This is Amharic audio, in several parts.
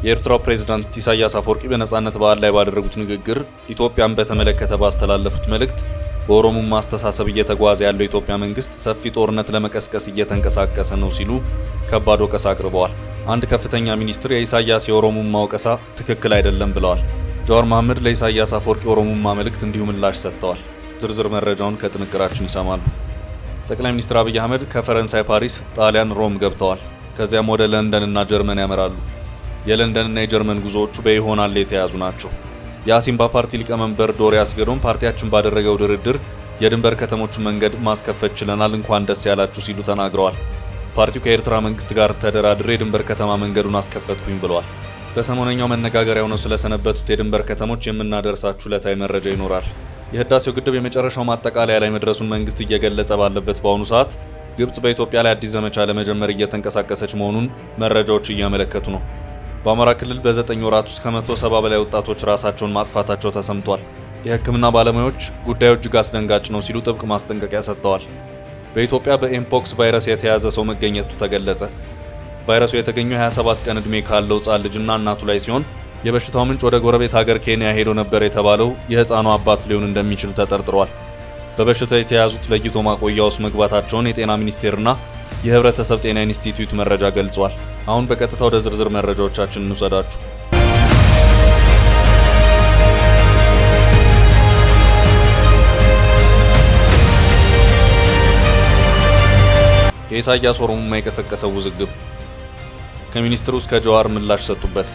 የኤርትራው ፕሬዝዳንት ኢሳያስ አፈወርቂ በነጻነት በዓል ላይ ባደረጉት ንግግር ኢትዮጵያን በተመለከተ ባስተላለፉት መልእክት በኦሮሙማ አስተሳሰብ እየተጓዘ ያለው የኢትዮጵያ መንግስት ሰፊ ጦርነት ለመቀስቀስ እየተንቀሳቀሰ ነው ሲሉ ከባድ ወቀሳ አቅርበዋል። አንድ ከፍተኛ ሚኒስትር የኢሳያስ የኦሮሙማ ወቀሳ ትክክል አይደለም ብለዋል። ጃዋር መሐመድ ለኢሳያስ አፈወርቂ የኦሮሙማ መልእክት እንዲሁ ምላሽ ሰጥተዋል። ዝርዝር መረጃውን ከጥንቅራችን ይሰማሉ። ጠቅላይ ሚኒስትር አብይ አህመድ ከፈረንሳይ ፓሪስ፣ ጣሊያን ሮም ገብተዋል። ከዚያም ወደ ለንደንና ጀርመን ያመራሉ። የለንደንና የጀርመን ጉዞዎቹ በይሆናል የተያዙ ናቸው። የአሲምባ ፓርቲ ሊቀመንበር ዶሪ አስገዶም ፓርቲያችን ባደረገው ድርድር የድንበር ከተሞችን መንገድ ማስከፈት ችለናል፣ እንኳን ደስ ያላችሁ ሲሉ ተናግረዋል። ፓርቲው ከኤርትራ መንግስት ጋር ተደራድሬ የድንበር ከተማ መንገዱን አስከፈትኩኝ ብለዋል። በሰሞነኛው መነጋገሪያ ሆነው ስለሰነበቱት የድንበር ከተሞች የምናደርሳችሁ ዕለታዊ መረጃ ይኖራል። የህዳሴው ግድብ የመጨረሻው ማጠቃለያ ላይ መድረሱን መንግስት እየገለጸ ባለበት በአሁኑ ሰዓት ግብጽ በኢትዮጵያ ላይ አዲስ ዘመቻ ለመጀመር እየተንቀሳቀሰች መሆኑን መረጃዎች እያመለከቱ ነው። በአማራ ክልል በ9 ወራት ውስጥ ከ170 በላይ ወጣቶች ራሳቸውን ማጥፋታቸው ተሰምቷል። የሕክምና ባለሙያዎች ጉዳዩ እጅግ አስደንጋጭ ነው ሲሉ ጥብቅ ማስጠንቀቂያ ሰጥተዋል። በኢትዮጵያ በኤምፖክስ ቫይረስ የተያዘ ሰው መገኘቱ ተገለጸ። ቫይረሱ የተገኘው 27 ቀን ዕድሜ ካለው ሕፃን ልጅና እናቱ ላይ ሲሆን የበሽታው ምንጭ ወደ ጎረቤት ሀገር ኬንያ ሄዶ ነበር የተባለው የሕፃኑ አባት ሊሆን እንደሚችል ተጠርጥሯል። በበሽታው የተያዙት ለይቶ ማቆያ ውስጥ መግባታቸውን የጤና ሚኒስቴርና የህብረተሰብ ጤና ኢንስቲትዩት መረጃ ገልጿል። አሁን በቀጥታ ወደ ዝርዝር መረጃዎቻችን እንውሰዳችሁ። የኢሳያስ ኦሮሙማ የቀሰቀሰው ውዝግብ፣ ከሚኒስትሩ እስከ ጀዋር ምላሽ ሰጡበት።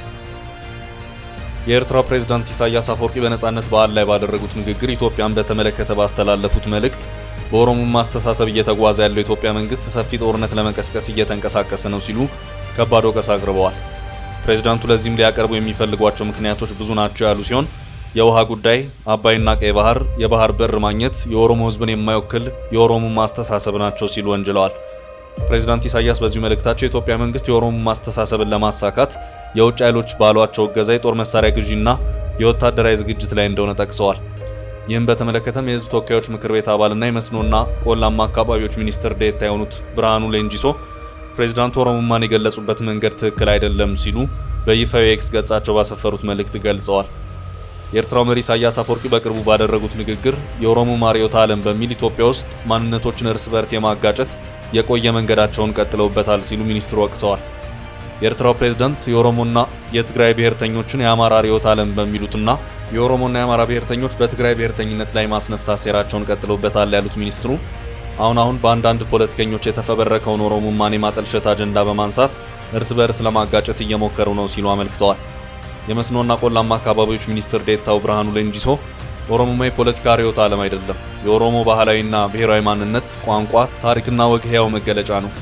የኤርትራው ፕሬዝዳንት ኢሳያስ አፈወርቂ በነጻነት በዓል ላይ ባደረጉት ንግግር ኢትዮጵያን በተመለከተ ባስተላለፉት መልእክት በኦሮሙማ አስተሳሰብ እየተጓዘ ያለው የኢትዮጵያ መንግስት ሰፊ ጦርነት ለመቀስቀስ እየተንቀሳቀሰ ነው ሲሉ ከባድ ወቀሳ አቅርበዋል። ፕሬዝዳንቱ ለዚህም ሊያቀርቡ የሚፈልጓቸው ምክንያቶች ብዙ ናቸው ያሉ ሲሆን የውሃ ጉዳይ፣ አባይና ቀይ ባህር፣ የባህር በር ማግኘት፣ የኦሮሞ ሕዝብን የማይወክል የኦሮሙማ አስተሳሰብ ናቸው ሲሉ ወንጅለዋል። ፕሬዝዳንት ኢሳያስ በዚሁ መልእክታቸው የኢትዮጵያ መንግስት የኦሮሙማ አስተሳሰብን ለማሳካት የውጭ ኃይሎች ባሏቸው እገዛ የጦር መሳሪያ ግዢና የወታደራዊ ዝግጅት ላይ እንደሆነ ጠቅሰዋል። ይህም በተመለከተም የህዝብ ተወካዮች ምክር ቤት አባልና የመስኖና ቆላማ አካባቢዎች ሚኒስትር ዴኤታ የሆኑት ብርሃኑ ሌንጂሶ ፕሬዝዳንቱ ኦሮሙማን የገለጹበት መንገድ ትክክል አይደለም ሲሉ በይፋዊ ኤክስ ገጻቸው ባሰፈሩት መልእክት ገልጸዋል። የኤርትራው መሪ ኢሳያስ አፈወርቂ በቅርቡ ባደረጉት ንግግር የኦሮሙማ ርዕዮተ ዓለም በሚል ኢትዮጵያ ውስጥ ማንነቶችን እርስ በርስ የማጋጨት የቆየ መንገዳቸውን ቀጥለውበታል ሲሉ ሚኒስትሩ ወቅሰዋል። የኤርትራው ፕሬዝዳንት የኦሮሞና የትግራይ ብሔርተኞችን የአማራ ርዕዮተ ዓለም በሚሉትና የኦሮሞና የአማራ ብሔርተኞች በትግራይ ብሔርተኝነት ላይ ማስነሳት ሴራቸውን ቀጥለውበታል ያሉት ሚኒስትሩ አሁን አሁን በአንዳንድ ፖለቲከኞች የተፈበረከውን ኦሮሙማን የማጠልሸት አጀንዳ በማንሳት እርስ በእርስ ለማጋጨት እየሞከሩ ነው ሲሉ አመልክተዋል። የመስኖና ቆላማ አካባቢዎች ሚኒስትር ዴኤታው ብርሃኑ ሌንጂሶ ኦሮሙማ የፖለቲካ ርዕዮተ ዓለም አይደለም፣ የኦሮሞ ባህላዊና ብሔራዊ ማንነት፣ ቋንቋ፣ ታሪክና ወግ ሕያው መገለጫ ነው።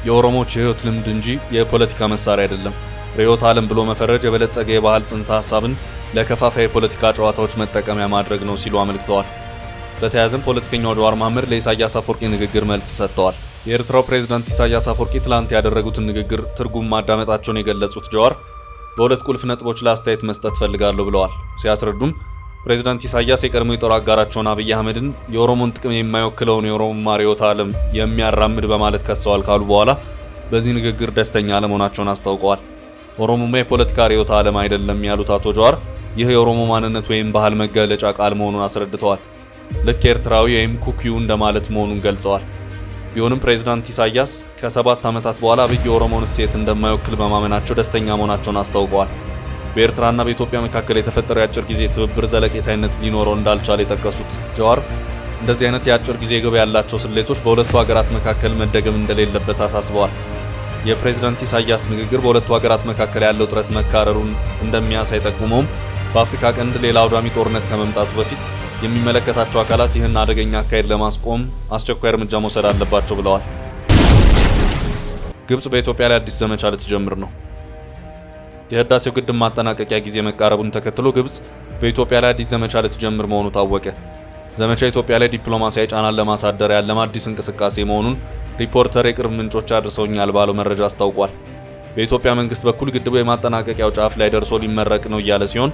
የኦሮሞዎች የህይወት ልምድ እንጂ የፖለቲካ መሳሪያ አይደለም። ርዕዮተ ዓለም ብሎ መፈረጅ የበለጸገ የባህል ጽንሰ ሀሳብን ለከፋፋይ የፖለቲካ ጨዋታዎች መጠቀሚያ ማድረግ ነው ሲሉ አመልክተዋል። በተያያዘም ፖለቲከኛው ጀዋር መሐመድ ለኢሳያስ አፈወርቂ ንግግር መልስ ሰጥተዋል። የኤርትራው ፕሬዝዳንት ኢሳያስ አፈወርቂ ትላንት ያደረጉትን ንግግር ትርጉም ማዳመጣቸውን የገለጹት ጀዋር በሁለት ቁልፍ ነጥቦች ላይ አስተያየት መስጠት ፈልጋለሁ ብለዋል። ሲያስረዱም ፕሬዝዳንት ኢሳያስ የቀድሞ የጦር አጋራቸውን አብይ አህመድን የኦሮሞን ጥቅም የማይወክለውን የኦሮሙማ ርዕዮተ ዓለም የሚያራምድ በማለት ከሰዋል ካሉ በኋላ በዚህ ንግግር ደስተኛ አለመሆናቸውን አስታውቀዋል። ኦሮሙማ የፖለቲካ ርዕዮተ ዓለም አይደለም ያሉት አቶ ጀዋር ይህ የኦሮሞ ማንነት ወይም ባህል መገለጫ ቃል መሆኑን አስረድተዋል። ልክ ኤርትራዊ ወይም ኩኪዩ እንደማለት መሆኑን ገልጸዋል። ቢሆንም ፕሬዝዳንት ኢሳያስ ከ7 ዓመታት በኋላ አብይ የኦሮሞን እሴት እንደማይወክል በማመናቸው ደስተኛ መሆናቸውን አስታውቀዋል። በኤርትራና በኢትዮጵያ መካከል የተፈጠረው የአጭር ጊዜ ትብብር ዘለቄታዊነት ሊኖረው እንዳልቻለ የጠቀሱት ጀዋር እንደዚህ አይነት የአጭር ጊዜ ግብ ያላቸው ስሌቶች በሁለቱ ሀገራት መካከል መደገም እንደሌለበት አሳስበዋል። የፕሬዝዳንት ኢሳያስ ንግግር በሁለቱ ሀገራት መካከል ያለው ውጥረት መካረሩን እንደሚያሳይ ጠቁመውም በአፍሪካ ቀንድ ሌላ አውዳሚ ጦርነት ከመምጣቱ በፊት የሚመለከታቸው አካላት ይህን አደገኛ አካሄድ ለማስቆም አስቸኳይ እርምጃ መውሰድ አለባቸው ብለዋል። ግብጽ በኢትዮጵያ ላይ አዲስ ዘመቻ ልትጀምር ነው። የህዳሴው ግድብ ማጠናቀቂያ ጊዜ መቃረቡን ተከትሎ ግብጽ በኢትዮጵያ ላይ አዲስ ዘመቻ ልትጀምር መሆኑ ታወቀ። ዘመቻ ኢትዮጵያ ላይ ዲፕሎማሲያዊ ጫናን ለማሳደር ያለመ አዲስ እንቅስቃሴ መሆኑን ሪፖርተር የቅርብ ምንጮች አድርሰውኛል ባለው መረጃ አስታውቋል። በኢትዮጵያ መንግስት በኩል ግድቡ የማጠናቀቂያው ጫፍ ላይ ደርሶ ሊመረቅ ነው እያለ ሲሆን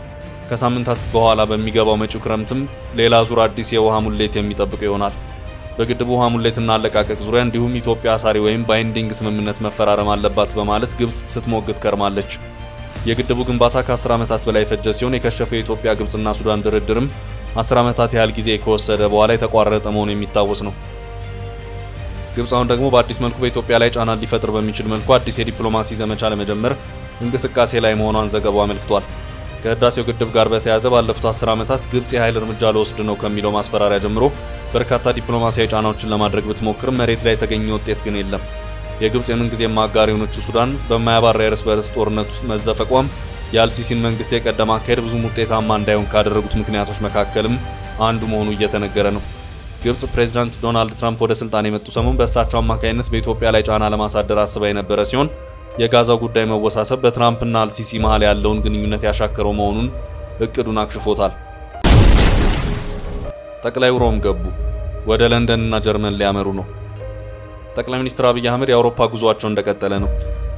ከሳምንታት በኋላ በሚገባው መጪው ክረምትም ሌላ ዙር አዲስ የውሃ ሙሌት የሚጠብቅ ይሆናል። በግድቡ ውሃ ሙሌትና አለቃቀቅ ዙሪያ እንዲሁም ኢትዮጵያ አሳሪ ወይም binding ስምምነት መፈራረም አለባት በማለት ግብጽ ስትሞግት ከርማለች። የግድቡ ግንባታ ከ10 ዓመታት በላይ የፈጀ ሲሆን የከሸፈው የኢትዮጵያ፣ ግብጽና ሱዳን ድርድርም 10 ዓመታት ያህል ጊዜ ከወሰደ በኋላ የተቋረጠ መሆኑ የሚታወስ ነው። ግብጽ አሁን ደግሞ በአዲስ መልኩ በኢትዮጵያ ላይ ጫና ሊፈጥር በሚችል መልኩ አዲስ የዲፕሎማሲ ዘመቻ ለመጀመር እንቅስቃሴ ላይ መሆኗን ዘገባው አመልክቷል። ከህዳሴው ግድብ ጋር በተያያዘ ባለፉት 10 ዓመታት ግብጽ የኃይል እርምጃ ልወስድ ነው ከሚለው ማስፈራሪያ ጀምሮ በርካታ ዲፕሎማሲያዊ ጫናዎችን ለማድረግ ብትሞክርም መሬት ላይ የተገኘ ውጤት ግን የለም። የግብጽ የምንጊዜም አጋር የሆነችው ሱዳን በማያባራ የእርስ በርስ ጦርነት ውስጥ መዘፈቋም የአልሲሲን መንግስት የቀደመ አካሄድ ብዙም ውጤታማ እንዳይሆን ካደረጉት ምክንያቶች መካከልም አንዱ መሆኑ እየተነገረ ነው። ግብጽ ፕሬዚዳንት ዶናልድ ትራምፕ ወደ ስልጣን የመጡ ሰሞን በእሳቸው አማካኝነት በኢትዮጵያ ላይ ጫና ለማሳደር አስባ የነበረ ሲሆን የጋዛው ጉዳይ መወሳሰብ በትራምፕና አልሲሲ መሃል ያለውን ግንኙነት ያሻከረው መሆኑን እቅዱን አክሽፎታል። ጠቅላዩ ሮም ገቡ። ወደ ለንደንና ጀርመን ሊያመሩ ነው። ጠቅላይ ሚኒስትር አብይ አህመድ የአውሮፓ ጉዟቸው እንደቀጠለ ነው።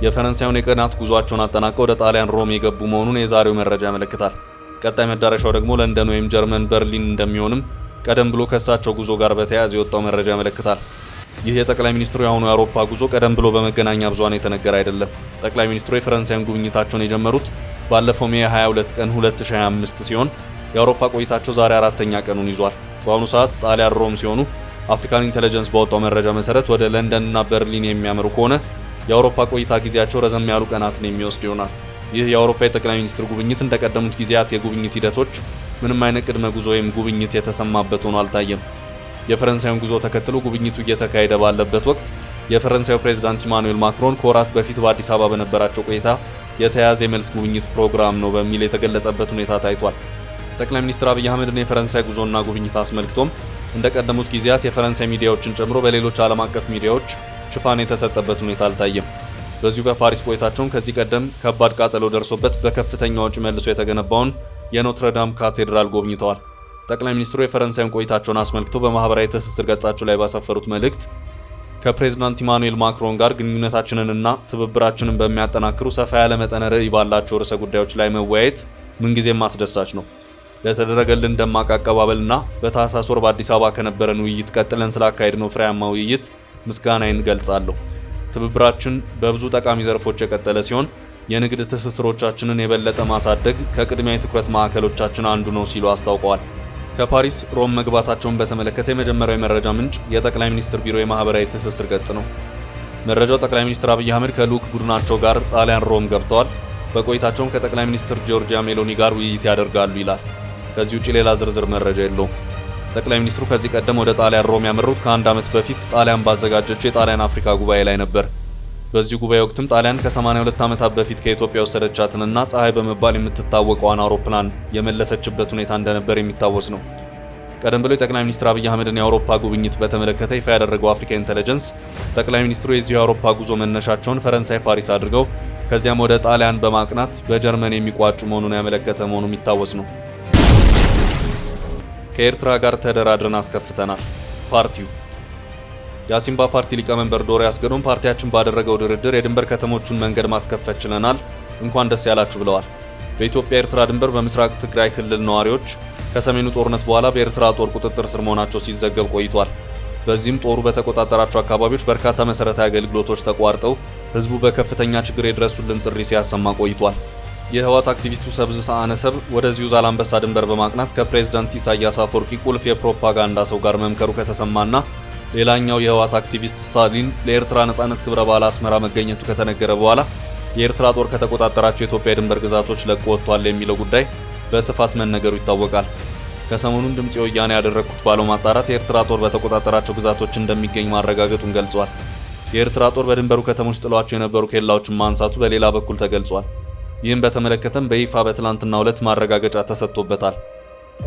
የፈረንሳዩን የቀናት ጉዟቸውን አጠናቀው ወደ ጣሊያን ሮም የገቡ መሆኑን የዛሬው መረጃ ያመለክታል። ቀጣይ መዳረሻው ደግሞ ለንደን ወይም ጀርመን በርሊን እንደሚሆንም ቀደም ብሎ ከእሳቸው ጉዞ ጋር በተያያዘ የወጣው መረጃ ያመለክታል። ይህ የጠቅላይ ሚኒስትሩ የአሁኑ የአውሮፓ ጉዞ ቀደም ብሎ በመገናኛ ብዙሃን የተነገረ አይደለም። ጠቅላይ ሚኒስትሩ የፈረንሳይን ጉብኝታቸውን የጀመሩት ባለፈው May 22 ቀን 2025 ሲሆን የአውሮፓ ቆይታቸው ዛሬ አራተኛ ቀኑን ይዟል። በአሁኑ ሰዓት ጣሊያን ሮም ሲሆኑ አፍሪካን ኢንተለጀንስ ባወጣው መረጃ መሰረት ወደ ለንደን እና በርሊን የሚያመሩ ከሆነ የአውሮፓ ቆይታ ጊዜያቸው ረዘም ያሉ ቀናትን የሚወስድ ይሆናል። ይህ የአውሮፓ የጠቅላይ ሚኒስትር ጉብኝት እንደቀደሙት ጊዜያት የጉብኝት ሂደቶች ምንም አይነት ቅድመ ጉዞ ወይም ጉብኝት የተሰማበት ሆኖ አልታየም። የፈረንሳዩን ጉዞ ተከትሎ ጉብኝቱ እየተካሄደ ባለበት ወቅት የፈረንሳዩ ፕሬዝዳንት ኢማኑኤል ማክሮን ከወራት በፊት በአዲስ አበባ በነበራቸው ቆይታ የተያዘ የመልስ ጉብኝት ፕሮግራም ነው በሚል የተገለጸበት ሁኔታ ታይቷል። ጠቅላይ ሚኒስትር አብይ አህመድን የፈረንሳይ ጉዞና ጉብኝት አስመልክቶም እንደቀደሙት ጊዜያት የፈረንሳይ ሚዲያዎችን ጨምሮ በሌሎች ዓለም አቀፍ ሚዲያዎች ሽፋን የተሰጠበት ሁኔታ አልታየም። በዚሁ በፓሪስ ቆይታቸውን ከዚህ ቀደም ከባድ ቃጠሎ ደርሶበት በከፍተኛ ወጪ መልሶ የተገነባውን የኖትረዳም ካቴድራል ጎብኝተዋል። ጠቅላይ ሚኒስትሩ የፈረንሳይን ቆይታቸውን አስመልክቶ በማህበራዊ ትስስር ገጻቸው ላይ ባሰፈሩት መልእክት ከፕሬዝዳንት ኢማኑኤል ማክሮን ጋር ግንኙነታችንንና ትብብራችንን በሚያጠናክሩ ሰፋ ያለ መጠነ ርዕይ ባላቸው ርዕሰ ጉዳዮች ላይ መወያየት ምንጊዜም አስደሳች ነው። ለተደረገልን ደማቅ አቀባበልና በታህሳስ ወር በአዲስ አበባ ከነበረን ውይይት ቀጥለን ስላካሄድነው ፍሬያማ ውይይት ምስጋናዬን እገልጻለሁ። ትብብራችን በብዙ ጠቃሚ ዘርፎች የቀጠለ ሲሆን የንግድ ትስስሮቻችንን የበለጠ ማሳደግ ከቅድሚያ የትኩረት ማዕከሎቻችን አንዱ ነው ሲሉ አስታውቀዋል። ከፓሪስ ሮም መግባታቸውን በተመለከተ የመጀመሪያው የመረጃ ምንጭ የጠቅላይ ሚኒስትር ቢሮ የማህበራዊ ትስስር ገጽ ነው። መረጃው ጠቅላይ ሚኒስትር አብይ አህመድ ከልዑክ ቡድናቸው ጋር ጣሊያን ሮም ገብተዋል፣ በቆይታቸውም ከጠቅላይ ሚኒስትር ጆርጂያ ሜሎኒ ጋር ውይይት ያደርጋሉ ይላል። ከዚህ ውጭ ሌላ ዝርዝር መረጃ የለውም። ጠቅላይ ሚኒስትሩ ከዚህ ቀደም ወደ ጣሊያን ሮም ያመሩት ከአንድ ዓመት በፊት ጣሊያን ባዘጋጀችው የጣሊያን አፍሪካ ጉባኤ ላይ ነበር። በዚሁ ጉባኤ ወቅትም ጣሊያን ከ82 ዓመታት በፊት ከኢትዮጵያ የወሰደቻትንና ፀሐይ በመባል የምትታወቀዋን አውሮፕላን የመለሰችበት ሁኔታ እንደነበር የሚታወስ ነው። ቀደም ብሎ የጠቅላይ ሚኒስትር አብይ አህመድን የአውሮፓ ጉብኝት በተመለከተ ይፋ ያደረገው አፍሪካ ኢንተለጀንስ ጠቅላይ ሚኒስትሩ የዚሁ የአውሮፓ ጉዞ መነሻቸውን ፈረንሳይ ፓሪስ አድርገው ከዚያም ወደ ጣሊያን በማቅናት በጀርመን የሚቋጩ መሆኑን ያመለከተ መሆኑ የሚታወስ ነው። ከኤርትራ ጋር ተደራድረን አስከፍተናል። ፓርቲው የአሲምባ ፓርቲ ሊቀመንበር ዶሪ አስገዶም ፓርቲያችን ባደረገው ድርድር የድንበር ከተሞቹን መንገድ ማስከፈት ችለናል፣ እንኳን ደስ ያላችሁ ብለዋል። በኢትዮጵያ ኤርትራ ድንበር በምስራቅ ትግራይ ክልል ነዋሪዎች ከሰሜኑ ጦርነት በኋላ በኤርትራ ጦር ቁጥጥር ስር መሆናቸው ሲዘገብ ቆይቷል። በዚህም ጦሩ በተቆጣጠራቸው አካባቢዎች በርካታ መሰረታዊ አገልግሎቶች ተቋርጠው ህዝቡ በከፍተኛ ችግር የድረሱልን ጥሪ ሲያሰማ ቆይቷል። የህወሓት አክቲቪስቱ ሰብዝ ሰአነሰብ ወደዚሁ ዛላምበሳ ድንበር በማቅናት ከፕሬዝዳንት ኢሳያስ አፈወርቂ ቁልፍ የፕሮፓጋንዳ ሰው ጋር መምከሩ ከተሰማና ሌላኛው የህወሓት አክቲቪስት ስታሊን ለኤርትራ ነጻነት ክብረ በዓል አስመራ መገኘቱ ከተነገረ በኋላ የኤርትራ ጦር ከተቆጣጠራቸው የኢትዮጵያ የድንበር ግዛቶች ለቆ ወጥቷል የሚለው ጉዳይ በስፋት መነገሩ ይታወቃል። ከሰሞኑን ድምጽ ወያኔ ያደረግኩት ባለው ማጣራት የኤርትራ ጦር በተቆጣጠራቸው ግዛቶች እንደሚገኝ ማረጋገጡን ገልጿል። የኤርትራ ጦር በድንበሩ ከተሞች ጥሏቸው የነበሩ ኬላዎችን ማንሳቱ በሌላ በኩል ተገልጿል። ይህም በተመለከተም በይፋ በትላንትናው ዕለት ማረጋገጫ ተሰጥቶበታል።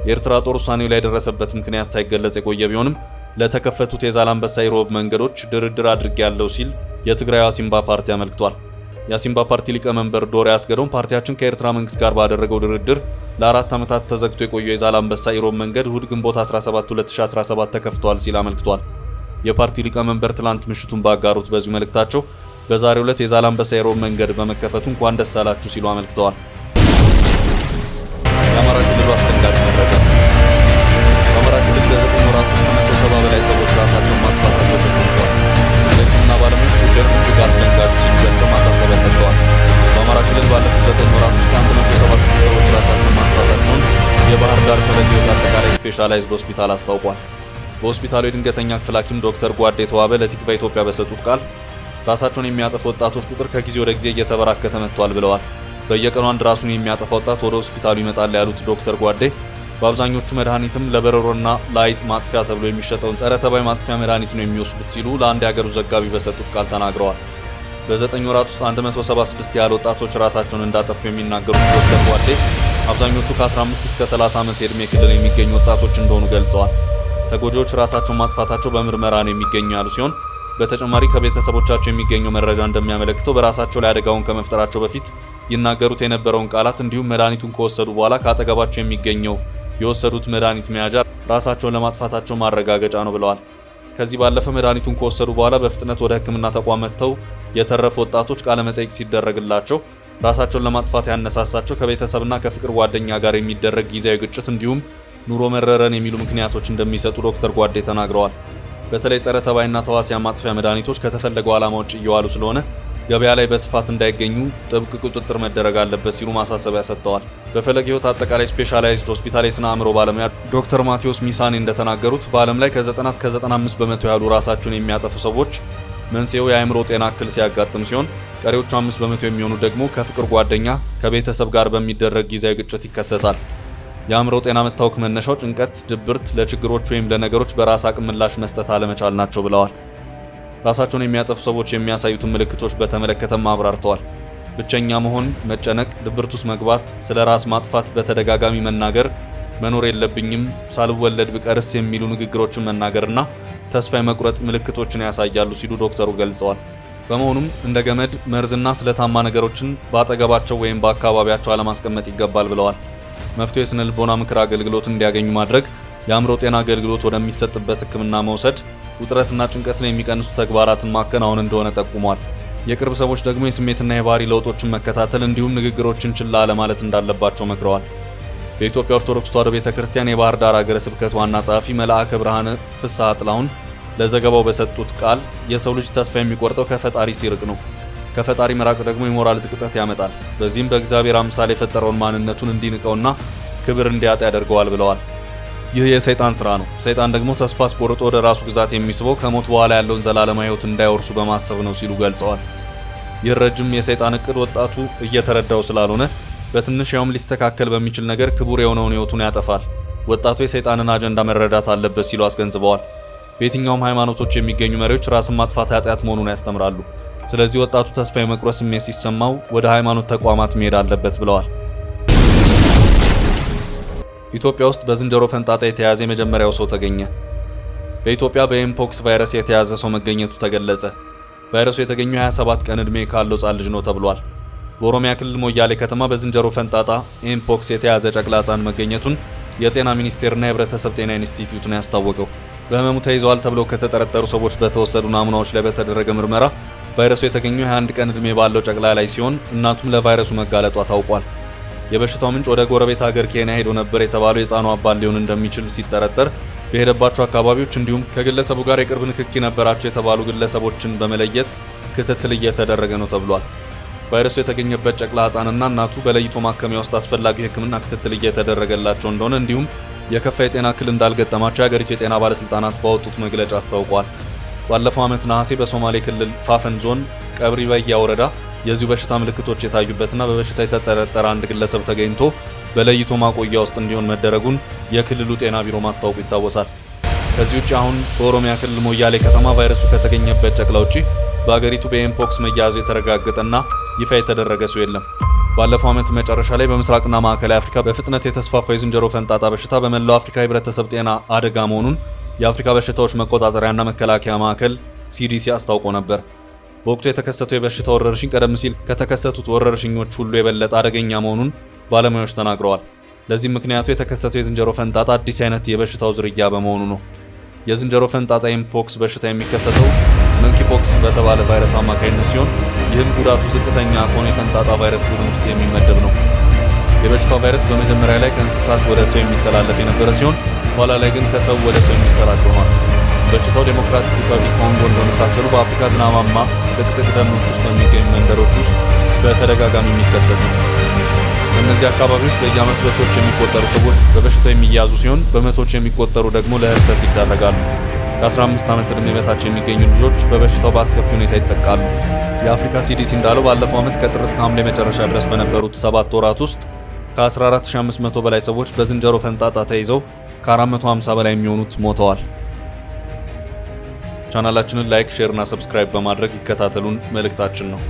የኤርትራ ጦር ውሳኔው ላይ የደረሰበት ምክንያት ሳይገለጽ የቆየ ቢሆንም ለተከፈቱት የዛላምበሳ ኢሮብ መንገዶች ድርድር አድርጌያለሁ ሲል የትግራይ አሲምባ ፓርቲ አመልክቷል። የአሲምባ ፓርቲ ሊቀመንበር ዶሪ አስገዶም ፓርቲያችን ከኤርትራ መንግስት ጋር ባደረገው ድርድር ለአራት ዓመታት ተዘግቶ የቆየው የዛላምበሳ ኢሮብ መንገድ እሁድ ግንቦት 17 2017 ተከፍቷል ሲል አመልክቷል። የፓርቲ ሊቀመንበር ትላንት ምሽቱን ባጋሩት በዚሁ መልእክታቸው በዛሬው ዕለት የዛላምበሳ ኢሮብ መንገድ በመከፈቱ እንኳን ደስ አላችሁ ሲሉ አመልክተዋል። የአማራ ክልሉ አስደንጋጭ መረጃ። በአማራ ክልል በ9 ወራት ውስጥ ከ170 በላይ ሰዎች ራሳቸውን ማጥፋታቸው ተሰምቷል። የሕክምና ባለሙያዎች ጉዳዩን እጅግ አስደንጋጭ ሲሉ ገልጸው ማሳሰቢያ ሰጥተዋል። በአማራ ክልል ባለፉት 9 ወራት ስፔሻላይዝድ ሆስፒታል አስታውቋል። በሆስፒታሉ የድንገተኛ ክፍል ሐኪም ዶክተር ጓዴ ተዋበ ለቲክቫ ኢትዮጵያ በሰጡት ቃል ራሳቸውን የሚያጠፉ ወጣቶች ቁጥር ከጊዜ ወደ ጊዜ እየተበራከተ መጥቷል ብለዋል። በየቀኑ አንድ ራሱን የሚያጠፋ ወጣት ወደ ሆስፒታሉ ይመጣል ያሉት ዶክተር ጓዴ በአብዛኞቹ መድኃኒትም ለበረሮና ለአይጥ ማጥፊያ ተብሎ የሚሸጠውን ጸረ ተባይ ማጥፊያ መድኃኒት ነው የሚወስዱት ሲሉ ለአንድ የሀገሩ ዘጋቢ በሰጡት ቃል ተናግረዋል። በ9 ወራት ውስጥ 176 ያህል ወጣቶች ራሳቸውን እንዳጠፉ የሚናገሩት ዶክተር ጓዴ አብዛኞቹ ከ15 እስከ 30 ዓመት የዕድሜ ክልል የሚገኙ ወጣቶች እንደሆኑ ገልጸዋል። ተጎጂዎች ራሳቸውን ማጥፋታቸው በምርመራ ነው የሚገኙ ያሉ ሲሆን፣ በተጨማሪ ከቤተሰቦቻቸው የሚገኘው መረጃ እንደሚያመለክተው በራሳቸው ላይ አደጋውን ከመፍጠራቸው በፊት ይናገሩት የነበረውን ቃላት እንዲሁም መድኃኒቱን ከወሰዱ በኋላ ከአጠገባቸው የሚገኘው የወሰዱት መድኃኒት መያዣ ራሳቸውን ለማጥፋታቸው ማረጋገጫ ነው ብለዋል። ከዚህ ባለፈ መድኃኒቱን ከወሰዱ በኋላ በፍጥነት ወደ ሕክምና ተቋም መጥተው የተረፉ ወጣቶች ቃለመጠይቅ ሲደረግላቸው ራሳቸውን ለማጥፋት ያነሳሳቸው ከቤተሰብና ከፍቅር ጓደኛ ጋር የሚደረግ ጊዜያዊ ግጭት እንዲሁም ኑሮ መረረን የሚሉ ምክንያቶች እንደሚሰጡ ዶክተር ጓዴ ተናግረዋል። በተለይ ጸረ ተባይና ተዋሲያን ማጥፊያ መድኃኒቶች ከተፈለገው ዓላማ ውጭ እየዋሉ ስለሆነ ገበያ ላይ በስፋት እንዳይገኙ ጥብቅ ቁጥጥር መደረግ አለበት ሲሉ ማሳሰቢያ ሰጥተዋል። በፈለገ ሕይወት አጠቃላይ ስፔሻላይዝድ ሆስፒታል የስነ አእምሮ ባለሙያ ዶክተር ማቴዎስ ሚሳኔ እንደተናገሩት በዓለም ላይ ከ90 እስከ 95% ያሉ ራሳቸውን የሚያጠፉ ሰዎች መንስኤው የአእምሮ ጤና እክል ሲያጋጥም ሲሆን፣ ቀሪዎቹ 5% የሚሆኑ ደግሞ ከፍቅር ጓደኛ፣ ከቤተሰብ ጋር በሚደረግ ጊዜያዊ ግጭት ይከሰታል። የአእምሮ ጤና መታወክ መነሻው ጭንቀት፣ ድብርት፣ ለችግሮች ወይም ለነገሮች በራስ አቅም ምላሽ መስጠት አለመቻል ናቸው ብለዋል። ራሳቸውን የሚያጠፉ ሰዎች የሚያሳዩትን ምልክቶች በተመለከተም አብራርተዋል። ብቸኛ መሆን፣ መጨነቅ፣ ድብርት ውስጥ መግባት፣ ስለ ራስ ማጥፋት በተደጋጋሚ መናገር፣ መኖር የለብኝም፣ ሳልወለድ ብቀርስ የሚሉ ንግግሮችን መናገርና ተስፋ የመቁረጥ ምልክቶችን ያሳያሉ ሲሉ ዶክተሩ ገልጸዋል። በመሆኑም እንደ ገመድ፣ መርዝና ስለታማ ነገሮችን በአጠገባቸው ወይም በአካባቢያቸው አለማስቀመጥ ይገባል ብለዋል። መፍትሄው የስነ ልቦና ምክር አገልግሎት እንዲያገኙ ማድረግ፣ የአእምሮ ጤና አገልግሎት ወደሚሰጥበት ሕክምና መውሰድ፣ ውጥረትና ጭንቀትን የሚቀንሱ ተግባራትን ማከናወን እንደሆነ ጠቁሟል። የቅርብ ሰዎች ደግሞ የስሜትና የባህሪ ለውጦችን መከታተል እንዲሁም ንግግሮችን ችላ አለማለት እንዳለባቸው መክረዋል። በኢትዮጵያ ኦርቶዶክስ ተዋሕዶ ቤተ ክርስቲያን የባህር ዳር ሀገረ ስብከት ዋና ጸሐፊ መልአከ ብርሃን ፍስሐ ጥላሁን ለዘገባው በሰጡት ቃል የሰው ልጅ ተስፋ የሚቆርጠው ከፈጣሪ ሲርቅ ነው። ከፈጣሪ መራቅ ደግሞ የሞራል ዝቅጠት ያመጣል። በዚህም በእግዚአብሔር አምሳል የፈጠረውን ማንነቱን እንዲንቀውና ክብር እንዲያጣ ያደርገዋል ብለዋል። ይህ የሰይጣን ስራ ነው። ሰይጣን ደግሞ ተስፋ አስቆርጦ ወደ ራሱ ግዛት የሚስበው ከሞት በኋላ ያለውን ዘላለማዊ ሕይወት እንዳይወርሱ በማሰብ ነው ሲሉ ገልጸዋል። ይህ ረጅም የሰይጣን እቅድ ወጣቱ እየተረዳው ስላልሆነ በትንሽ ያውም ሊስተካከል በሚችል ነገር ክቡር የሆነውን ሕይወቱን ያጠፋል። ወጣቱ የሰይጣንን አጀንዳ መረዳት አለበት ሲሉ አስገንዝበዋል። በየትኛውም ሃይማኖቶች የሚገኙ መሪዎች ራስን ማጥፋት ኃጢአት መሆኑን ያስተምራሉ። ስለዚህ ወጣቱ ተስፋ የመቁረጥ ስሜት ሲሰማው ወደ ሃይማኖት ተቋማት መሄድ አለበት ብለዋል። ኢትዮጵያ ውስጥ በዝንጀሮ ፈንጣጣ የተያዘ የመጀመሪያው ሰው ተገኘ። በኢትዮጵያ በኤምፖክስ ቫይረስ የተያዘ ሰው መገኘቱ ተገለጸ። ቫይረሱ የተገኘው 27 ቀን ዕድሜ ካለው ሕፃን ልጅ ነው ተብሏል። በኦሮሚያ ክልል ሞያሌ ከተማ በዝንጀሮ ፈንጣጣ ኤምፖክስ የተያዘ ጨቅላ ሕፃን መገኘቱን የጤና ሚኒስቴርና የህብረተሰብ ጤና ኢንስቲትዩት ነው ያስታወቀው። በህመሙ ተይዘዋል ተብለው ከተጠረጠሩ ሰዎች በተወሰዱ ናሙናዎች ላይ በተደረገ ምርመራ ቫይረሱ የተገኘው 21 ቀን ዕድሜ ባለው ጨቅላ ላይ ሲሆን፣ እናቱም ለቫይረሱ መጋለጧ ታውቋል። የበሽታው ምንጭ ወደ ጎረቤት ሀገር ኬንያ ሄዶ ነበር የተባለው የሕፃኑ አባት ሊሆን እንደሚችል ሲጠረጠር፣ በሄደባቸው አካባቢዎች እንዲሁም ከግለሰቡ ጋር የቅርብ ንክኪ ነበራቸው የተባሉ ግለሰቦችን በመለየት ክትትል እየተደረገ ነው ተብሏል። ቫይረሱ የተገኘበት ጨቅላ ሕፃንና እናቱ በለይቶ ማከሚያ ውስጥ አስፈላጊ የሕክምና ክትትል እየተደረገላቸው እንደሆነ እንዲሁም የከፋ የጤና እክል እንዳልገጠማቸው የሀገሪቱ የጤና ባለስልጣናት ባወጡት መግለጫ አስታውቋል። ባለፈው ዓመት ነሐሴ በሶማሌ ክልል ፋፈን ዞን ቀብሪ በያ ወረዳ የዚሁ በሽታ ምልክቶች የታዩበትና በበሽታ የተጠረጠረ አንድ ግለሰብ ተገኝቶ በለይቶ ማቆያ ውስጥ እንዲሆን መደረጉን የክልሉ ጤና ቢሮ ማስታወቁ ይታወሳል። ከዚህ ውጭ አሁን በኦሮሚያ ክልል ሞያሌ ከተማ ቫይረሱ ከተገኘበት ጨቅላ ውጪ በአገሪቱ በኤምፖክስ መያዙ የተረጋገጠና ይፋ የተደረገ ሰው የለም። ባለፈው ዓመት መጨረሻ ላይ በምስራቅና ማዕከላዊ አፍሪካ በፍጥነት የተስፋፋው የዝንጀሮ ፈንጣጣ በሽታ በመላው አፍሪካ የህብረተሰብ ጤና አደጋ መሆኑን የአፍሪካ በሽታዎች መቆጣጠሪያና መከላከያ ማዕከል ሲዲሲ አስታውቆ ነበር። በወቅቱ የተከሰተው የበሽታ ወረርሽኝ ቀደም ሲል ከተከሰቱት ወረርሽኞች ሁሉ የበለጠ አደገኛ መሆኑን ባለሙያዎች ተናግረዋል። ለዚህም ምክንያቱ የተከሰተው የዝንጀሮ ፈንጣጣ አዲስ አይነት የበሽታው ዝርያ በመሆኑ ነው። የዝንጀሮ ፈንጣጣ ኤምፖክስ በሽታ የሚከሰተው monkeypox በተባለ ቫይረስ አማካኝነት ሲሆን፣ ይህም ጉዳቱ ዝቅተኛ ከሆነ የፈንጣጣ ቫይረስ ቡድን ውስጥ የሚመደብ ነው። የበሽታው ቫይረስ በመጀመሪያ ላይ ከእንስሳት ወደ ሰው የሚተላለፍ የነበረ ሲሆን፣ ኋላ ላይ ግን ከሰው ወደ ሰው የሚሰራጭ ሆኗል። በሽታው ዴሞክራቲክ ሪፐብሊክ ኮንጎን በመሳሰሉ በአፍሪካ ዝናባማ ጥቅጥቅ ደኖች ውስጥ በሚገኙ መንደሮች ውስጥ በተደጋጋሚ የሚከሰት ነው። በእነዚህ አካባቢዎች በየዓመቱ በሺዎች የሚቆጠሩ ሰዎች በበሽታው የሚያዙ ሲሆን በመቶዎች የሚቆጠሩ ደግሞ ለህልፈት ይዳረጋሉ። ከ15 ዓመት ዕድሜ በታች የሚገኙ ልጆች በበሽታው በአስከፊ ሁኔታ ይጠቃሉ። የአፍሪካ ሲዲሲ እንዳለው ባለፈው ዓመት ከጥር እስከ ሐምሌ መጨረሻ ድረስ በነበሩት 7 ወራት ውስጥ ከ14,500 በላይ ሰዎች በዝንጀሮ ፈንጣጣ ተይዘው ከ450 በላይ የሚሆኑት ሞተዋል። ቻናላችንን like፣ share እና subscribe በማድረግ ይከታተሉን መልእክታችን ነው።